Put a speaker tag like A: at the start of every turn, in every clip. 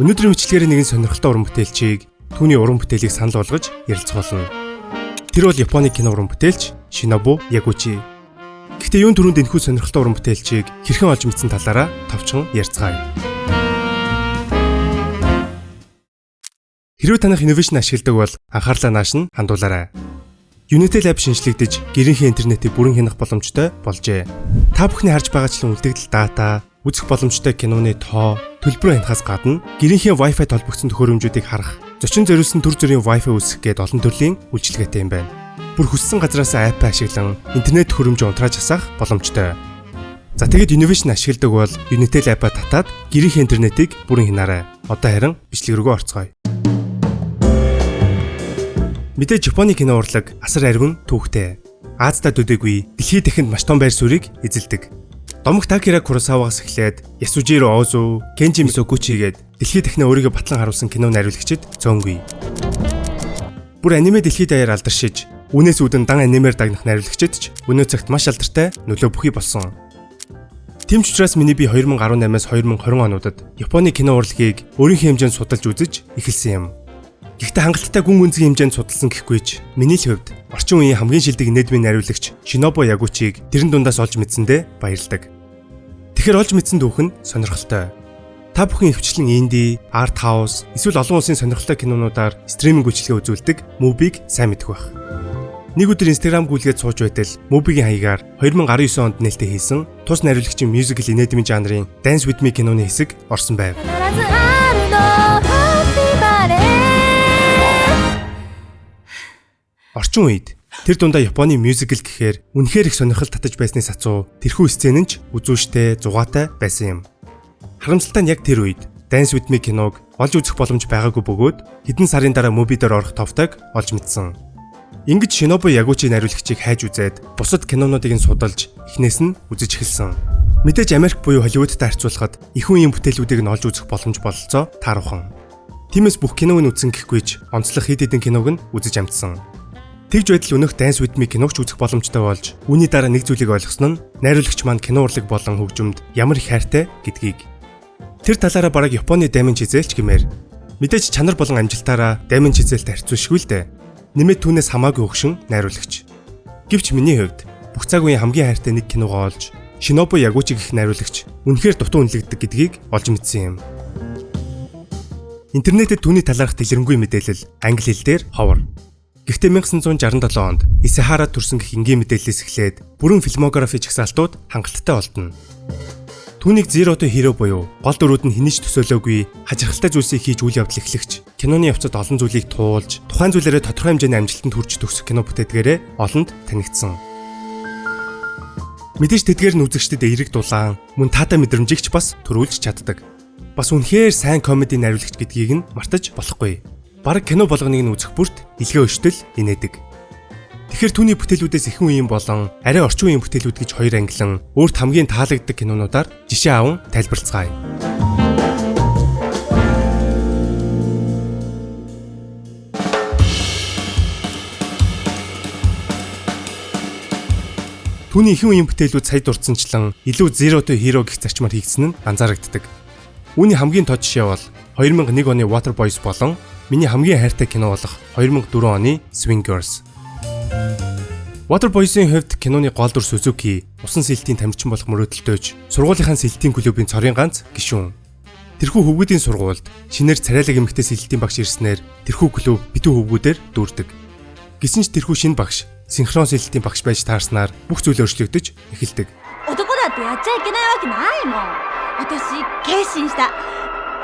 A: Өнөөдрийн бичлэгээр нэгэн сонирхолтой уран бүтээлчийг түүний уран бүтээлийг санал болгож ярилцгаулна. Тэр бол Японы кино уран бүтээлч Шинобу Ягучи. Гэхдээ юун түрүүнд энэхүү сонирхолтой уран бүтээлчийг хэрхэн олж мэдсэн талаараа товчхон ярьцгаая. Хэрвээ танах Innovation ашигладаг бол анхаарлаа нааш нь хандуулаарай. Unitel app шинэчлэгдэж гэрийнхээ интернетийг бүрэн хянах боломжтой болжээ. Та бүхний харж байгаачлан үлдэгдэл дата, үзэх боломжтой киноны тоо, төлбөрөө хянахаас гадна гэрийнхээ Wi-Fi холбогдсон төхөөрөмжүүдийг харах, зочин зориулсан төр зүрийн Wi-Fi үүсгэх гээд олон төрлийн үйлчилгээтэй юм байна. Бүр хүссэн газраас app ашиглан интернет төхөөрөмжөө унтрааж асаах боломжтой. За тэгэд Innovation ашигладаг бол Unitel app-а татаад гэрийнхээ интернетийг бүрэн хянаарай. Одоо харин бичлэг рүүгээ орцгоё. Мэдээж Японы кино урлаг асар аривн түүхтэй. Азда төдийгүй дэлхийд дахинд маш том байр суурийг эзэлдэг. Домогт Акира Куросавагаас эхлээд Ясужиро Озу, Кенжи Мисогучи гээд дэлхийд дахинаа өөрийгөө батлан харуулсан кино найруулагчид цөөнгүй. Бүр аниме дэлхийд даяар алдаршиж, үүнээс үүдэн дан анимээр дагнах найруулагчид ч өнөө цагт маш алдартай нөлөө бүхий болсон. Тийм ч учраас миний би 2018-аас 2020 онуудад Японы кино урлагийг өөрийнхөө хэмжээнд судалж үзэж эхэлсэн юм. Гэхдээ хангалттай гүн гүнзгий хэмжээнд судалсан гэхгүй ч миний л хувьд орчин үеийн хамгийн шилдэг инээдмийн найруулагч Шинобу Ягучиг тэрэн дундаас олж мэдсэндээ баярладаг. Тэгэхээр олж мэдсэн түүх нь сонирхолтой. Та бүхэн ихэвчлэн инди, арт хаус эсвэл олон улсын сонирхолтой кинонуудаар стриминг үйлчилгээ үзүүлдэг Mubi-г сайн мэдэх байх. Нэг өдөр Instagram гүйлгээд сууж байтал Mubi-гийн хаягаар 2019 онд нээлттэй хийсэн тус найруулагчийн мюзикл инээдмийн жанрын Dance With Me киноны хэсэг орсон байв. Орчин үед тэр дундаа Японы мюзикл гэхээр үнэхээр их сонирхол татаж байсны сацуу тэрхүү сцен нь ч үзүүштэй, зугаатай байсан юм. Харамсалтай нь яг тэр үед Dance With Me киног олж үзэх боломж байгаагүй бөгөөд хэдэн сарын дараа Mubi дээр орох товтойг олж мэдсэн. Ингэж Шинобу Ягучи найруулагчийг хайж үзээд бусад кинонуудыг нь судалж эхнээс нь үзэж эхэлсэн. Мэдээж Америк буюу Холливуудтай харьцуулахад их үеийн бүтээлүүдийг нь олж үзэх боломж бололцоо тааруухан. Тиймээс бүх киног нь үзсэн гэхгүй ч онцлог хэд хэдэн киног нь үзэж амжсан. Тэгж байтал өнөөх Dance With Me киног ч үзэх боломжтой болж үүний дараа нэг зүйлийг ойлгосон нь найруулагч маань кино урлаг болон хөгжимд ямар их хайртай гэдгийг. Тэр талаараа бараг Японы Дамин Чизэлч гэмээр. Мэдээж чанар болон амжилтаараа Дамин Чизэлтэй харьцуулшгүй л дээ. Нэмээд түүнээс хамаагүй хөгшин найруулагч. Гэвч миний хувьд бүх цаг үеийн хамгийн хайртай нэг киногоо олж Шинобу Ягучи гэх найруулагч үнэхээр дутуу үнэлэгддэг гэдгийг олж мэдсэн юм. Интернетэд түүний талаарх дэлгэрэнгүй мэдээлэл англи хэл дээр ховор. Гэхдээ 1967 онд Исихарад төрсэн гэх энгийн мэдээллээс эхлээд бүрэн фильмографи жагсаалтууд хангалттай олдоно. Түүнийг Zero to Hero буюу гол дүрүүд нь хэний ч төсөөлөөгүй хажирхалтай зүйлсийг хийж үйл явдал эхлэгч киноны явцад олон зүйлийг туулж тухайн зүйлээрээ тодорхой хэмжээний амжилтанд хүрч төгсөх кино бүтээдгээрээ олонд танигдсан. Мэдээж тэдгээр нь үзэгчдэд эерэг дулаан мөн таатай мэдрэмжийг ч бас төрүүлж чаддаг. Бас үнэхээр сайн комеди найруулагч гэдгийг нь мартаж болохгүй. Бараг кино болгоныг нь үзэх бүрт илгээ өштөл инээдэг. Тэгэхээр түүний бүтээлүүдээс ихэнх үеийн болон арай орчин үеийн бүтээлүүд гэж хоёр ангилан өөрт хамгийн таалагддаг кинонуудаар жишээ аван тайлбарлацгаая. Түүний ихэнх үеийн бүтээлүүд сая дурдсанчлан илүү Zero to Hero гэх зарчмаар хийгдсэн нь анзаарагддаг. Үүний хамгийн тод жишээ бол 2001 оны Water Boys болон миний хамгийн хайртай кино болох 2004 оны Swing Girls. Water Boys-ийн хувьд киноны гол дүр Сузуки усан сэлтийн тамирчин болох мөрөөдөлтөйч сургуулийнхаа сэлтийн клубын цорын ганц гишүүн. Тэрхүү хөвгүүдийн сургуульд шинээр царайлаг эмэгтэй сэлтийн багш ирснээр тэрхүү клуб битүү хөвгүүдээр дүүрдэг. Гэсэн ч тэрхүү шинэ багш синхрон сэлтийн багш байж таарснаар бүх зүйл өөрчлөгдөж эхэлдэг.
B: 男だってやっちゃいけないわけないもん。私決心した。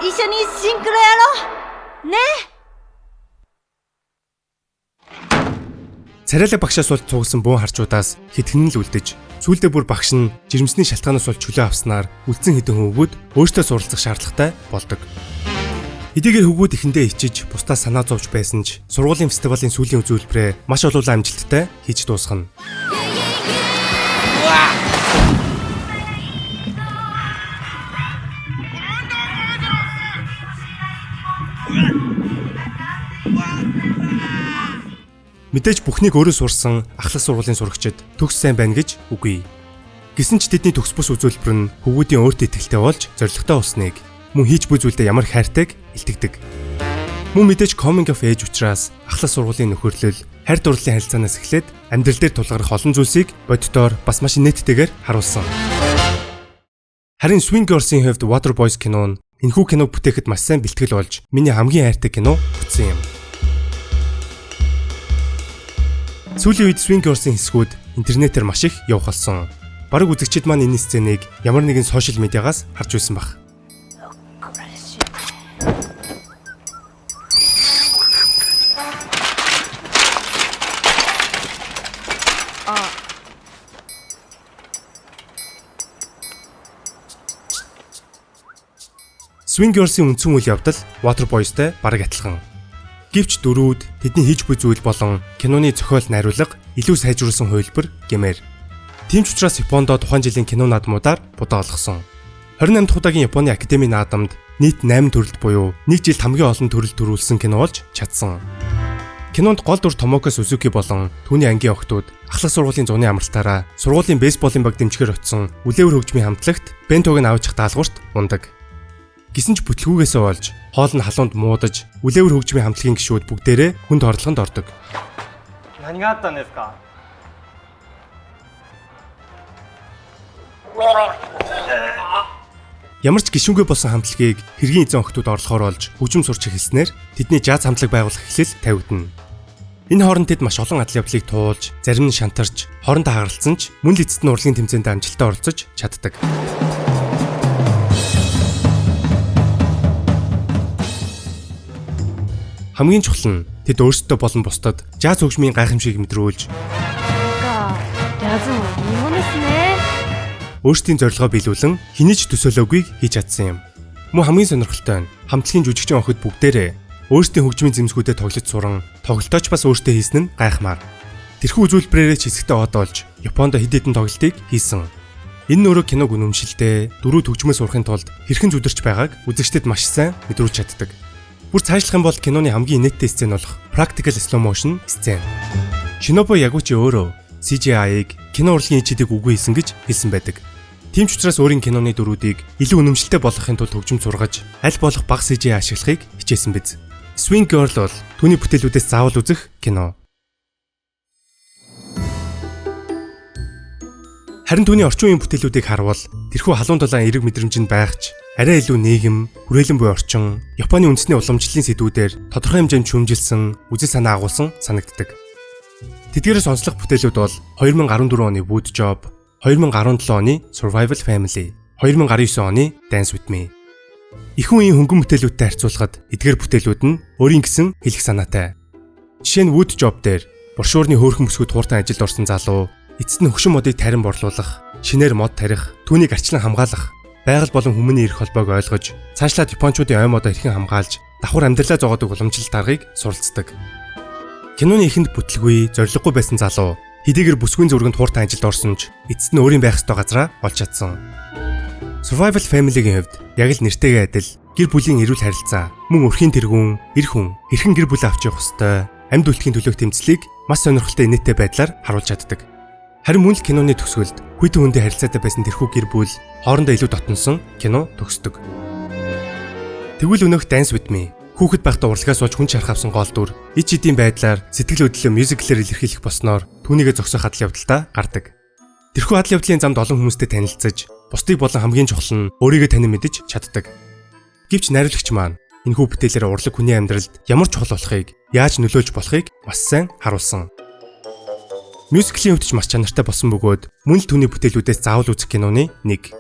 B: 一緒にシンクロやろうね。
A: Царайлаг багшаас болж цугласан бөөн харчуудаас хэдхэн нь л үлдэж, сүүлдээ бүр багш нь жирэмсний шалтгаанаас болж чөлөө авснаар үлдсэн хэдэн хөвгүүд өөртөө суралцах шаардлагатай болдог. Хэдийгээр хөвгүүд эхэндээ ичиж, бусдаас санаа зовж байсан ч сургуулийн фестивалийн сүүлийн үзүүлбэрээ маш олуулаа амжилттай хийж дуусгана. Мэдээж бүхнийг өөрөө сурсан ахлах сургуулийн сурагчид төгс сайн байна гэж үгүй. Гэсэн ч тэдний төгс бус үзүүлбэр нь хөвгүүдийн өөртөө итгэлтэй болж зоригтой болсныг. мөн хийж буй зүйлдээ ямар хайртайг илтгэдэг. Мөн мэдээж coming of age учраас ахлах сургуулийн нөхөрлөл, хайр дурлалын харилцаанаас эхлээд амьдрал дээр тулгарх олон зүйлсийг боддоор бас маш инээдтэйгээр харуулсан. Харин Swing Girls-ийн хувьд Water Boys кино нь энэхүү киног бүтээхэд маш сайн бэлтгэл болж миний хамгийн хайртай кино бүтсэн юм. Сүүлийн үед Swing Girls-ийн хэсгүүд интернетээр маш их явах болсон. Бараг үзэгчид маань энэ сценийг ямар нэгэн social media гаас харж байсан байх. Swing Girls-ийн үндсэн үйл явдал Water Boys-тай бараг адилхан. Гэвч дүрүүд, тэдний хийж буй зүйл болон киноны зохиол найруулга илүү сайжруулсан хувилбар гэмээр. Тийм ч учраас Японд тухайн жилийн кино наадмуудаар будаа олгосон. 28 дахь удаагийн Японы академийн наадамд нийт 8 төрөлд буюу нэг жилд хамгийн олон төрөл төрүүлсэн кино болж чадсан. Кинонд гол дүр Томоко Сузуки болон түүний ангийн охидууд ахлах сургуулийн зуны амралтаараа сургуулийн бейсболын баг дэмжихээр очсон үлээвэр хөгжмийн хамтлагт бентог нь авчих даалгаварт ундаг. Гэсэн ч бүтлгүүгээсээ болж хоол нь халуунд муудаж үлээвэр хөгжмийн хамтлагийн гишүүд бүгдээрээ хүнд хордлогонд ордог.
C: 何があったんですか？
A: Ямар ч гишүүнгүй болсон хамтлагийг хэргийн эзэн охидууд орлохоор болж хөгжим сурч эхэлснээр тэдний жаз хамтлаг байгуулах эхлэл тавигдана. Энэ хооронд тэд маш олон адал явдлыг туулж, зарим нь шантарч, хоорондоо хагаралцсан ч мөн л эцэст нь урлагийн тэмцээнд амжилттай оролцож чаддаг. Хамгийн чухал нь тэд өөрсдөө болон бусдад жаз хөгжмийн гайхамшигыг мэдрүүлж
B: ジャズもいいものですね。
A: өөрсдийн зорилгоо биелүүлэн хэний ч төсөөлөөгүй хийж чадсан юм. Мөн хамгийн сонирхолтой нь хамтлагийн жүжигчин охид бүгдээрээ өөрсдийн хөгжмийн зэмсгүүдэд тоглож суран тоглолтоо ч бас өөртөө хийсэн нь гайхмаар. Тэрхүү үзүүлбэрээрээ ч хэсэгтээ од болж Японд хэд хэдэн тоглолтыг хийсэн. Энэ нь өөрөө киног үнэмшилтэй дөрүүд хөгжмөө сурахын тулд хэрхэн зүдэрч байгааг үзэгчдэд маш сайн мэдрүүлж чаддаг. Бүр цаашлах юм бол киноны хамгийн инээдтэй сцен болох practical slow motion сцен. Шинобу Ягучи өөрөө CGI-ыг кино урлагийн ичидийг үгүй хийсэн гэж хэлсэн байдаг. Тийм ч учраас өөрийн киноны дүрүүдийг илүү үнэмшилтэй болгохын тулд хөгжим сургаж, аль болох бага CGI ашиглахыг хичээсэн биз. Swing Girl бол түүний бүтээлүүдээс заавал үзэх кино. Харин түүний орчин үеийн бүтээлүүдийг харвал тэрхүү халуун дулаан эерэг мэдрэмж нь байх ч арай илүү нийгэм, хүрээлэн буй орчин, Японы үндэсний уламжлалын сэдвүүдээр тодорхой хэмжээнд шүүмжилсэн, үзэл санаа агуулсан санагддаг. Тэдгээрээс онцлог бүтээлүүд бол 2014 оны Wood Job, 2017 оны Survival Family, 2019 оны Dance With Me. Ихэнх үеийн хөнгөн бүтээлүүдтэй харьцуулахад эдгээр бүтээлүүд нь өөрийн гэсэн хэлэх санаатай. Жишээ нь Wood Job дээр боршуурны хөөрхөн бүсгүй тууртай ажилд орсон залуу эцэст нь хөгшин модыг тарин борлуулах, шинээр мод тарих, түүнийг арчлан хамгаалах, байгаль болон хүмүүний эрх холбоог ойлгож, цаашлаад японочдын ой модоо хэрхэн хамгаалж, давхар амьдралаа зогоодог уламжлалт аргыг суралцдаг. Киноны эхэнд бүтлгүй, зорилгогүй байсан залуу хэдийгээр бүсгүйн зүрхэнд хууртай ажилд орсон ч эцэст нь өөрийн байх ёстой газраа олж чадсан. Survival Family-гийн хувьд яг л нэртэйгээ адил гэр бүлийн эрүүл харилцаа, мөн өрхийн тэргүүн, эр хүн хэрхэн гэр бүлээ авч явах ёстой, амьд үлдэхийн төлөөх тэмцлийг маш сонирхолтой инээдтэй байдлаар харуулж чаддаг. Харин мөн л киноны төгсгөлд хүйтэн хүндийн харилцаатай байсан тэрхүү гэр бүл хоорондоо илүү дотносон кино төгсдөг. Тэгвэл өнөөх Dance With Me хүүхэд байхдаа урлагаас болж хүн шарх авсан гол дүр ич эдийн байдлаар сэтгэл хөдлөлөө мюзиклээр илэрхийлэх болсноор түүнийгээ зогсоох адал явдалтай гардаг. Тэрхүү адал явдлын замд олон хүмүүстэй танилцаж, бусдыг болон хамгийн чухал нь өөрийгөө танин мэдэж чаддаг. Гэвч найруулагч маань энэхүү бүтээлээр урлаг хүний амьдралд ямар чухал болохыг, яаж нөлөөлж болохыг маш сайн харуулсан. Мюзиклийн хувьд ч маш чанартай болсон бөгөөд мөн л түүний бүтээлүүдээс заавал үзэх киноны нэг.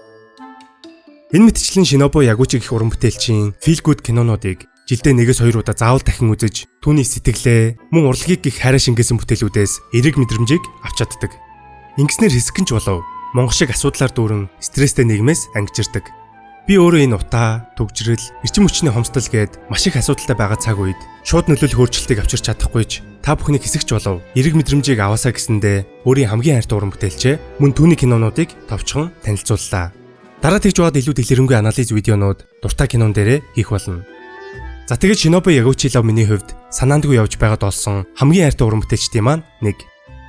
A: Энэ мэтчлэн Шинобу Ягучи гэх уран бүтээлчийн feel good кинонуудыг жилдээ 1-2 удаа заавал дахин үзэж түүний сэтгэлээ мөн урлагийг гих хайраа шингээсэн бүтээлүүдээс эерэг мэдрэмжийг авч чаддаг. Ингэснээр хэсэгэн ч болов монгол шиг асуудлаар дүүрэн стресстэй нийгмээс ангижирдаг. Би өөрөө энэ утаа, түгжрэл, эрчим хүчний хомсдол гээд маш их асуудалтай байгаа цаг үед шууд нөлөөлөх өөрчлөлтийг авчирч чадахгүй ч та бүхнийг хэсэгч болов эерэг мэдрэмжийг аваасаа гэсэндээ өөрийн хамгийн хайртай уран бүтээлчээ мөн түүний кинонуудыг товчхон танилцууллаа. Дараа тэгж бод илүү дэлгэрэнгүй анализ видеонууд дуртай кинон дээрээ хийх болно. За тэгээд Шинобу Ягучи лав миний хувьд санаандгүй явж байгаад олсон хамгийн хайртай уран бүтээлчдийн маань нэг.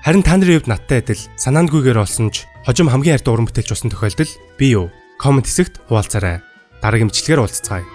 A: Харин та нарын хувьд надтай адил санаандгүйгээр олсон ч хожим хамгийн хайртай уран бүтээлч болсон тохиолдол бий юу? Comment хэсэгт хуваалцаарай. Дараагийн бичлэгээр уулзцгаая.